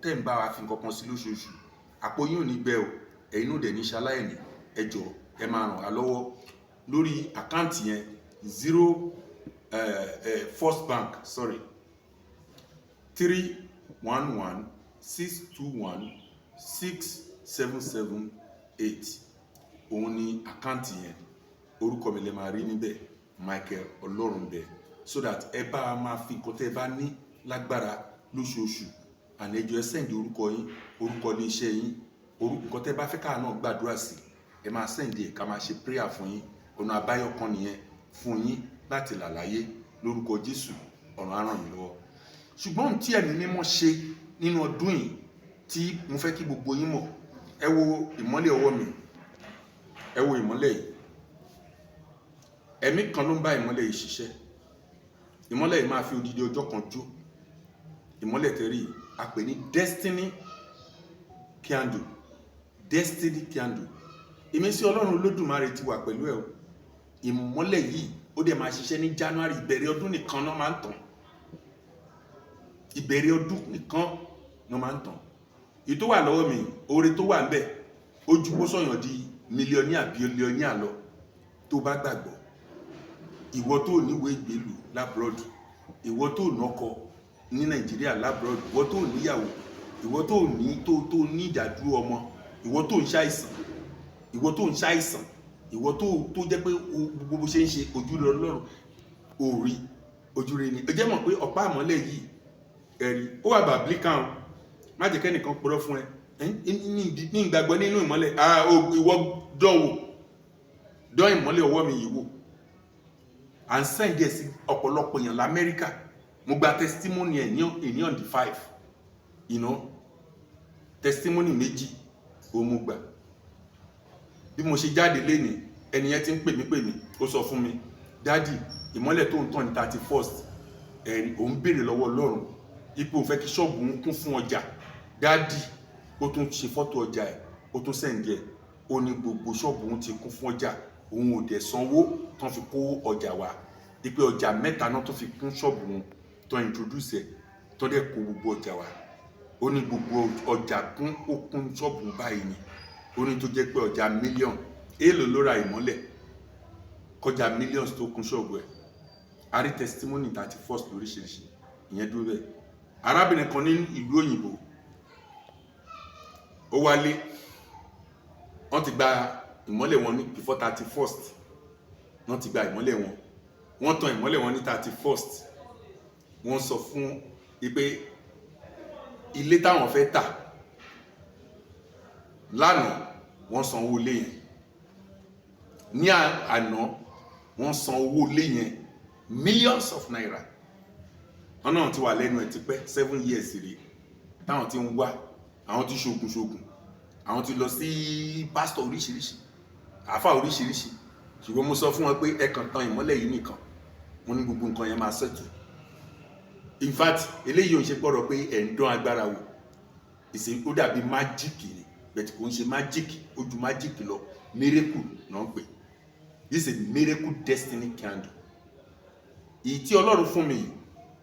Tẹ́ ń bá wa fi nǹkan kan sí lóṣooṣù, àpò yín ò ní gbẹ o, ẹ̀yin náà dẹ̀ ní ṣaláìní. Ẹ jọ̀ọ́, ẹ máa ràn wá lọ́wọ́ lórí account yẹn, zero First Bank, sorry, 311 621 6778. Òun ni account yẹn. Orúkọ mi lè máa rí níbẹ̀, Michael Ọlọ́runbẹ, so that ẹ bá a máa fi nǹkan tẹ́ ẹ bá ní lágbára lóṣooṣù. Àná, ẹ jọ̀ọ́, ẹ send orúkọ yín, orúkọ ilé iṣẹ́ yín, orúkọ nǹkan tẹ́ bá fẹ́ káà náà gbàdúrà sí, ẹ máa send ẹ̀, ká máa ṣe prayer fún yín. Ọ̀nà àbáyọ kan nìyẹn fún yín láti là láyé. Lórúkọ Jésù, ọ̀run á ràn yín lọ́wọ́. Ṣùgbọ́n ohun tí Ẹ̀mí Mímọ́ ṣe nínú ọdún yìí tí mo fẹ́ kí gbogbo yín mọ̀, ẹ wo ìmọ́lẹ̀ ọwọ́ mi, ẹ wo ìmọ́lẹ̀ yìí. Ẹ̀mí kan ló ń bá ìmọ́lẹ̀ yìí ṣiṣẹ́. Ìmọ́lẹ̀ yìí máa fi odidi ọjọ́ kan jó. Ìmọ́lẹ̀ tẹ̀rí, a pè ní destiny candle, destiny candle. Ìmísí Ọlọ́run Olódùmarè ti wà pẹ̀lú ẹ̀ o. Ìmọ́lẹ̀ yìí, ó dẹ̀ máa ṣiṣẹ́ ní January. Ìbẹ̀rẹ̀ ọdún nìkan náà máa ń tàn, ìbẹ̀rẹ̀ ọdún nìkan náà máa ń tàn. Èyí tó wà lọ́wọ́ mi, oore tó wà ń bẹ̀, ó ju kó sọ̀yàn di millionaire, billionaire lọ, tó bá gbàgbọ́. Ìwọ tó níwèé ìgbélú l'abroad, ìwọ tó nọ́kọ ní Nàìjíríà l'abroad, ìwọ tó níyàwó, ìwọ tó ní tó ní ìdádúró ọmọ, ìwọ tó ń ṣàìsàn, ìwọ tó ń ṣàìsàn, ìwọ tó jẹ́ pé gbogbo bó ṣe ń ṣe, ojú rẹ Ọlọ́run ò rí ojú rẹ ni. Ẹ jẹ́ mọ̀ pé ọ̀pá àmọ́lẹ̀ yìí, ẹ̀rí ó wà biblical o. Má jẹ́ kẹ́nìkan purọ́ fún ẹ ní ìgbàgbọ́ nínú ìmọ́lẹ̀. Ìwọ dán wò, dán ìmọ́lẹ̀ ọwọ́ mi yìí wò. À ń send ẹ̀ sí ọ̀pọ̀lọpọ̀ èèyàn l'Amẹ́ríkà. Mo gba testimony ẹ̀ ní on the 5, testimony méjì ó mú gbà. Bí mo ṣe jáde lénìí, ẹni yẹn ti ń pè mí. Ó sọ fún mi, "Daddy, ìmọ́lẹ̀ tó ń tàn ní 31st, ẹ̀rí òun béèrè lọ́wọ́ Ọlọ́run ipò òun fẹ́ kí ṣọ́ọ̀bù òun kún fún ọjà. Daddy." Ó tún ṣe fọ́tò ọjà ẹ̀, ó tún send ẹ̀. Ó ní gbogbo ṣọ́ọ̀bù òun ti kún fún ọjà, òun ò dẹ̀ sanwó tán fi kó ọjà wá, ipe ọjà mẹ́ta náà tó fi kún ṣọ́ọ̀bù òun, tó introduce ẹ̀, tó dẹ̀ kó gbogbo ọjà wá. Ó ní gbogbo ọjà kún, ó kún ṣọ́ọ̀bù báyìí ni. Ó ní tó jẹ́ pé ọjà mílíọ̀nù èèlò ló ra ìmọ́lẹ̀ kọjá millions tó kún ṣọ́ọ̀bù ẹ̀. A rí testimony 31st lóríṣiríṣi. Ìyẹn dúró bẹ́ẹ̀. Arábìnrin kan ní ìlú òyìnbó, ó wálé, wọ́n ti gba ìmọ́lẹ̀ wọn ní before 31st. Wọ́n ti gba ìmọ́lẹ̀ wọn, wọ́n tan ìmọ́lẹ̀ wọn ní 31st. Wọ́n sọ fún pé ilé táwọn fẹ́ tà lánàá, wọ́n san owó ilé yẹn ní àná. Wọ́n san owó ilé yẹn, millions of naira. Wọn náà ti wà lẹ́nu ẹ̀ tipẹ́, 7 years rèé táwọn ti ń wá. Àwọn ti ṣoògùn ṣoògùn, àwọn ti lọ sí pásítọ̀ oríṣiríṣi, àáfà oríṣiríṣi. Ṣùgbọ́n mo sọ fún wọn pé ẹ kàn tan ìmọ́lẹ̀ yìí nìkan, mo ní gbogbo nǹkan yẹn máa settle. In fact, eléyìí ò ń ṣe pọ̀rọ̀ pé ẹ̀ ń dán agbára wò. Ìṣe ó dàbí magic ni, but kò ń ṣe magic, ó ju magic lọ. Miracle náà ń pè. This is a miracle destiny candle. Èyí tí Ọlọ́run fún mi yìí,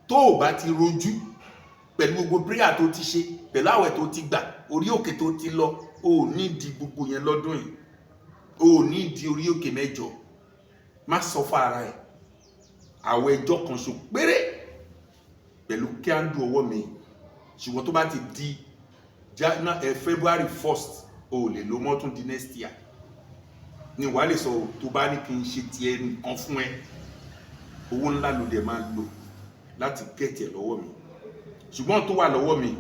tó o bá ti rojú pẹ̀lú gbogbo prayer tó ti ṣe, pẹ̀lú àwẹ̀ tó ti gbà, orí òkè tó ti lọ, o ò ní di gbogbo yẹn lọ́dún yìí. O ò ní di orí òkè mẹ́jọ. Má sọ fún ara ẹ̀. Àwẹ̀ ẹjọ́ kan ṣo péré pẹ̀lú candle ọwọ́ mi. Ṣùgbọ́n tó bá ti di February 1st, o ò lè lo mọ́ tún di next year ni wàá lè sọ. Tó bá ní kí n ṣe tiẹ̀ nìkan fún ẹ, owó ńlá ló dẹ̀ máa lò láti get ẹ̀ lọ́wọ́ mi. Ṣùgbọ́n tó wà lọ́wọ́ mi,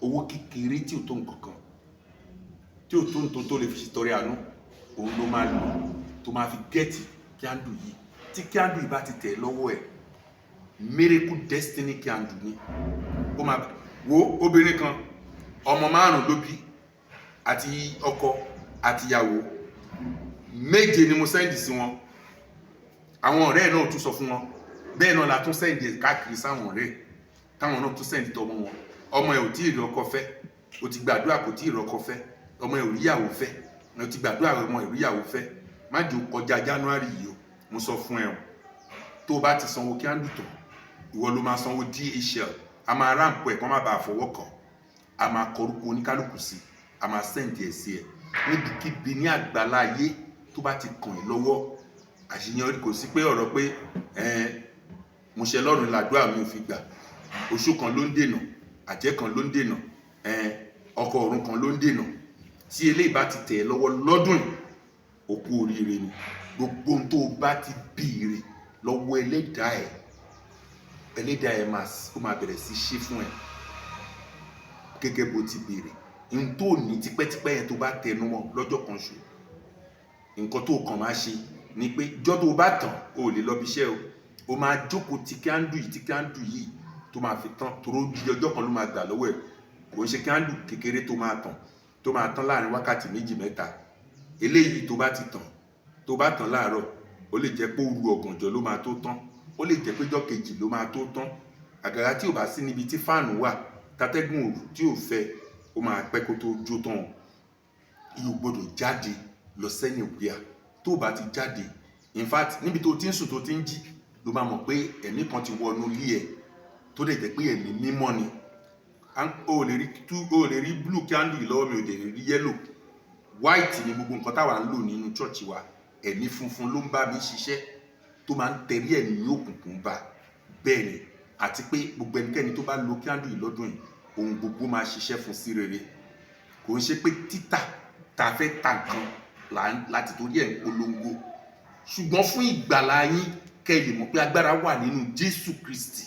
owó kékeré tí ò tó nǹkan kan, tí ò tó nǹkan tó lè fi ṣètọrẹ àánú, òun ló máa lò tó máa fi get candle yìí. Tí candle yìí bá ti tẹ̀ lọ́wọ́ ẹ̀, miracle destiny candle ni. Ó máa wo obìnrin kan, ọmọ márùn ló bí, àti ọkọ àtìyàwó. Méje ni mo send sí wọn. Àwọn ọ̀rẹ́ ẹ̀ náà tún sọ fún wọn. Bẹ́ẹ̀ náà la tún send káàkiri sáwọn ọ̀rẹ́ ẹ̀, táwọn náà tún send tọmọ wọn. Ọmọ ẹ̀ ò tí ì rí ọkọ fẹ́. O ti gbàdúrà, kò tí ì rọ́kọ fẹ́. Ọmọ ẹ̀ ò ríyàwó fẹ́. O ti gbàdúrà, ọmọ ẹ̀ ríyàwó fẹ́. Má jò kọjá January yìí o. Mo sọ fún ẹ o, tó o bá ti sanwó candle tán, ìwọ ló máa sanwó DHL. A máa wrap ẹ̀ kán má bàa fọwọ́ kàn. A máa kọrúkọ oníkálukú sí, a máa send ẹ̀ sí ẹ níbikíbi ní àgbàlá ayé. Tó bá ti kàn ẹ́ lọ́wọ́, àṣeyọrí. Kò sí pé ọ̀rọ̀ pé ẹn mo ṣe lọ́rùn làdúrà mi ò fi gbà, oṣù kan ló ń dènà, àjẹ́ kan ló ń dènà, ẹn ọkọ ọ̀run kan ló ń dènà. Tí eléyìí bá ti tẹ̀ ẹ́ lọ́wọ́ lọ́dún yìí, ó kú oríire ni. Gbogbo ohun tó o bá ti béèrè lọ́wọ́ ẹlẹ́dàá ẹ̀, ẹlẹ́dàá ẹ̀ máa ó máa bẹ̀rẹ̀ sí ṣe fún ẹ gẹ́gẹ́ bó ti béèrè. Ohun tó ní tipẹ́tipẹ́ yẹn, tó bá tẹnu mọ́ lọ́jọ́ kan ṣo, nǹkan tó kàn máa ṣe ni pé jọ́ tó o bá tàn, o ò lè lọ bí iṣẹ́ o. O máa jókòó ti candle yìí, tí candle yìí tó máa fi tán, toró di ọjọ́ kan ló máa gbà lọ́wọ́ ẹ̀. Kò ń ṣe candle kékeré tó máa tàn, tó máa tán láàrin wákàtí 2, 3. Eléyìí tó bá ti tàn, tó bá tàn láàárọ̀, ó lè jẹ́ pé òru ọ̀gànjọ́ ló máa tó tán, ó lè jẹ́ pé jọ́ kejì ló máa tó tán. Àgàgà tí ò bá sí níbi tí fan wà, tátẹ́gùn òru tí ò fẹ́, ó máa pẹ́ kó tó jó tán o. Yóò gbọ́dọ̀ jáde lọ sẹ́yìn wíà. Tó o bá ti jáde, in fact, níbi tó o ti ń sùn, tó o ti ń jí, ló máa mọ̀ pé ẹ̀mí kan ti wọnú ilé ẹ̀, tó dẹ̀ jẹ́ pé ẹ̀mí mímọ́ ni. O lè rí two, o lè rí blue candle yìí lọ́wọ́ mi, ò dẹ̀ lè rí yellow. White ni gbogbo nǹkan táwa ń lò nínú church wa. Ẹ̀mí funfun ló ń bá mi ṣiṣẹ́, tó máa ń tẹ̀rí ẹ̀mí òkùnkùn bá. Bẹ́ẹ̀ ni, àti pé gbogbo ẹnikẹ́ni tó bá lo candle yìí lọ́dún yìí, ohun gbogbo máa ṣiṣẹ́ fún sí rere. Kò ń ṣe pé títà tá a fẹ́ ta nǹkan láti torí ẹ̀ ń polongo, ṣùgbọ́n fún ìgbàlá yín, kẹ́ ẹ lè mọ̀ pé agbára wà nínú Jésù Kristi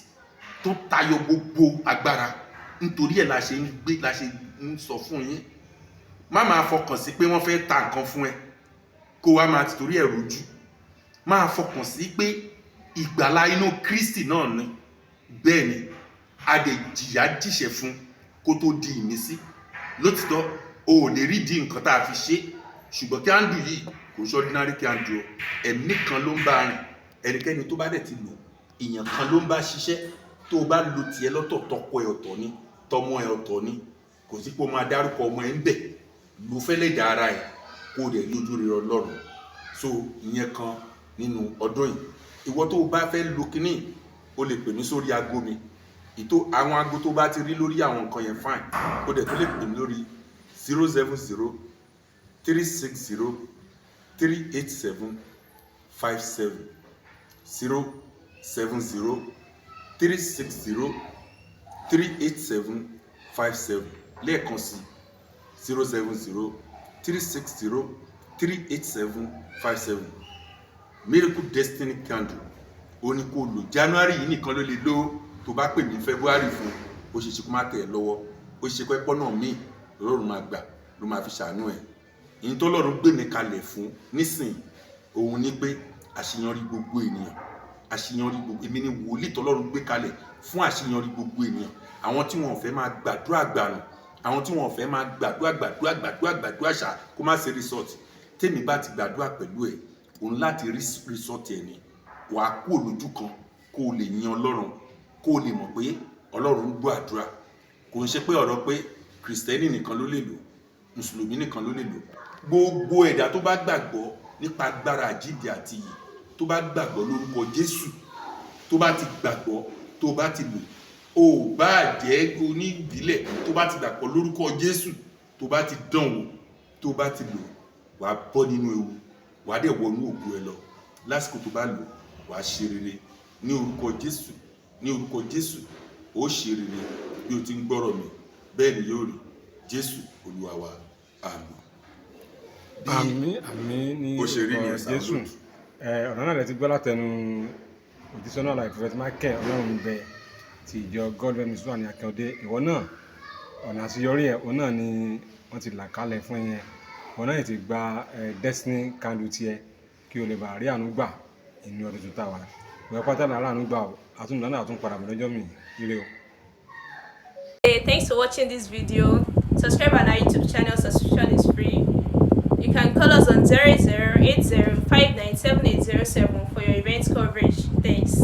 tó tayọ gbogbo agbára. Nítorí ẹ̀ la ṣe ń gbé, la ṣe ń sọ fún yín. Má máa fọkàn sí pé wọ́n fẹ́ ta nǹkan fún ẹ, kó wá máa tìtorí ẹ̀ rojú. Máa fọkàn sí pé ìgbàlá inú Kristi náà ni. Bẹ́ẹ̀ ni, a dẹ̀ jìyà jìṣẹ́ fún kó tó di ìmísí. Lótìtọ́, o ò lè rí di nǹkan tá a fi ṣe, ṣùgbọ́n candle yìí kò ṣe ordinary candle o. Ẹ̀mí kan ló ń bá rìn. Ẹnikẹ́ni tó bá dẹ̀ ti lò, èèyàn kan ló ń bá ṣiṣẹ́. Tó o bá lo tiẹ̀ lọ́tọ̀, tọkọ ẹ̀ ọ̀tọ̀ ni, tọmọ ẹ̀ ọ̀tọ̀ ni. Kò sí pé o máa dárúkọ ọmọ ẹ̀ ń bẹ̀. Lò fẹ́lẹ́ dà ara ẹ̀, kó o dẹ̀ lójú rere Ọlọ́run. So ìyẹn kan nínú ọdún yìí. Ìwọ tó o bá fẹ́ lo kínní, o lè pè mí sórí aago mi, ìtò àwọn aago tó bá ti rí lórí àwọn nǹkan yẹn. Fine, o dẹ̀ tó lè pè mí lórí 07036038757, 07036038757. Lẹ́ẹ̀kan sí, 070360387. Miracle Destiny Candle, ó ní kó lò. January yìí nìkan ló lè lò. Tó bá pè ní February fún, ó ṣe ṣe kó má tẹ̀ ẹ́ lọ́wọ́, ó ṣe pé pọ́nà míì lọ́rùn máa gbà ló máa fi ṣàánú ẹ̀. Ìyẹn tó lọ́run gbé mi kalẹ̀ fún nísìn, òun ni pé àṣeyọrí gbogbo ènìyàn, àṣeyọrí gbogbo. Èmi ni wòlíì tọ́lọ́run gbé kalẹ̀ fún àṣeyọrí gbogbo ènìyàn. Àwọn tí wọn ò fẹ́ máa gbàdúrà gbànù, àwọn tí wọn ò fẹ́ máa gbàdúrà gbàdúrà gbàdúrà gbàdúrà ṣá kó má ṣe result. Tèmi bá ti gbàdúrà pẹ̀lú ẹ̀, òun láti rí result ẹ̀ ni. Wàá kú òlójú kan, kó o lè yan Ọlọ́run, kó o lè mọ̀ pé Ọlọ́run ń gbọ́ àdúrà. Kò ń ṣe pé ọ̀rọ̀ pé Kìrìsìtẹ́nì nìkan ló lè lò, Mùsùlùmí nìkan ló lè lò. Gbogbo ẹ̀dá tó bá gbàgbọ́ nípa agbára àjíǹde àti ìyè, tó bá gbàgbọ́ lórúkọ Jésù, tó bá ti gbàgbọ́, tó bá ti lò, ò bá jẹ́ oníbílẹ̀, tó bá ti gbàgbọ́ lórúkọ Jésù, tó bá ti dán wò, tó bá ti lò, wàá bọ́ nínú ewu, wàá dẹ̀ wọnú ògo ẹ lọ. Lásìkò tó bá lò, wàá ṣe rere ní orúkọ Jésù. Ní orúkọ Jésù, ó ṣe rere. Bí o ti ń gbọ́rọ̀ mi, bẹ́ẹ̀ ni yóò rí. Jésù Olúwa wa, àmín. Bí Àmín, àmín ní ó ṣe rí orúkọ nìyẹn sá, Jésù. olóòtú. Ẹ ọ̀rọ̀ náà lẹ ti gbọ́ látẹnu òjíṣẹ́ náà láì Prophet Michael Ọlọ́run bẹ ti ìjọ God Ministry wà ní Akíndé. Ìwọ náà, ọ̀nà àṣeyọrí ẹ̀, òun náà ni wọ́n ti là kalẹ̀ fún yẹn. Ìwọ náà ti gba ẹ Destiny Candle tiẹ̀ kí o lè bá rí àánú gbà inú ọdún tuntun táwa. Ìwọ pátá là àánú gbà o. Àtúndà náà àtún padà bọ̀ lọ́jọ́ mi. Ire o. Hey, thanks for watching this video. Subscribe on our YouTube channel, subscription is free. You can call us on 0080 for your event coverage. Thanks.